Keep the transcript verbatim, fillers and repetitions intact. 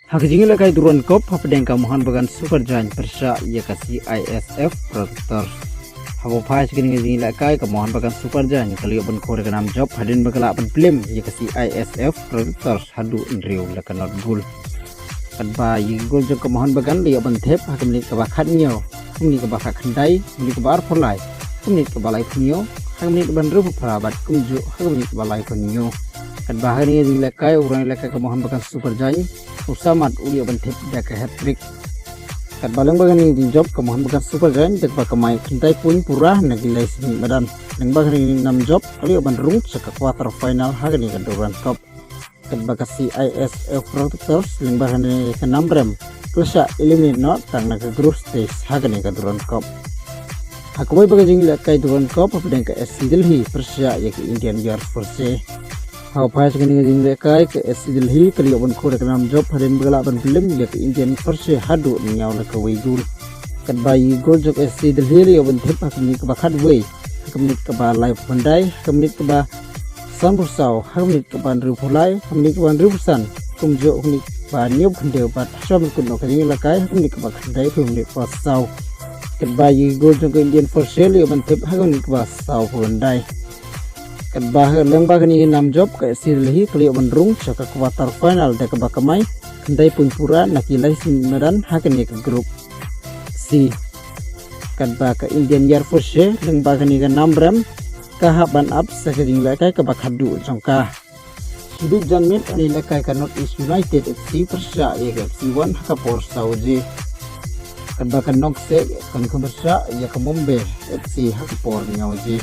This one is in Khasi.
Ha ka jingïalehkai Durand Cup hapdeng ka Mohun Bagan Super Giant pyrshah ïa ka C I S F Protectors. Haba phai sha kane ka jingïalehkai ka Mohun Bagan Super Giant ka la ïoh ban khur ïa ka nam jop hadien ba ka la pynphlem ïa ka C I S F Protectors haduh hynriew la ka not gol. Katba ïa ki gol jong ka Mohun Bagan la ïoh ban thep ha ka minit kaba khathynñiew, ha ka minit kaba khatkhyndai, ha ka minit kaba arphew lai, ha ka minit kaba laiphew hynñiew, ha ka minit kaba hynriewphew phra bad kumjuh ha ka minit kaba laiphew hynñiew. Katba ha kane ka jingïalehkai u rangïalehkai ka Mohun Bagan Super Giant u Samad u la ïoh ban thep da ka hat-trick. Katba lyngba kane ka jingjop ka Mohun Bagan Super Giant da kaba kamai khyndai point pura na ki lai sngi madan. Lyngba kane ka nam jop ka la ïoh ban rung sha ka quarter final ha kane ka Durand Cup. Katba ka C I S F Protectors lyngba kane ka nam rem ka la shah eliminate noh tang na ka group stage ha kane ka Durand Cup. Ha kawei pat ka jingïalehkai Durand Cup hapdeng ka S C Delhi pyrshah ïa ka Indian Air Force. Haba phai sha kane ka jingïalehkai ka S C Delhi ka la ïoh ban khur ïa ka nam jop hadien ba ka la pynphlem ïa ka Indian Air Force haduh hynñiew la kawei gol. Katba ïa ki gol jong ka S C Delhi la ïoh ban thep ha ka minit kaba khatwei, ha ka minit kaba laiphew khyndai, ha ka minit kaba sanphew saw, ha ka minit kaba hynriewphew lai, ha ka minit kaba hynriewphew san, kumjuh ha ka minit kaba hynñiewphew khyndew bad ha shuwa ban kut noh ka jingïalehkai ha ka minit kaba khyndaiphew, minit ba saw. Katba ïa ki gol jong ka Indian Air Force la ïoh ban thep ha ka minit kaba sawphew khyndai. Katba ha lyngba kane ka nam jop ka S C Delhi ka la ïoh ban rung sha ka quarter final da kaba kamai khyndai point pura na ki lai sngi madan ha kane ka group C. Katba ka Indian Air Force lyngba kane ka nam rem ka hap ban ap sha ka jingïalehkai kaba khatduh jong ka. Shibit janmiet ka la ïalehkai ka North East United F C pyrshah ïa ka F C One ha ka por saw baje. Katba ka Nongkseh kan pyrshah ïa ka Mumbai F C ha ka por hynñiew baje.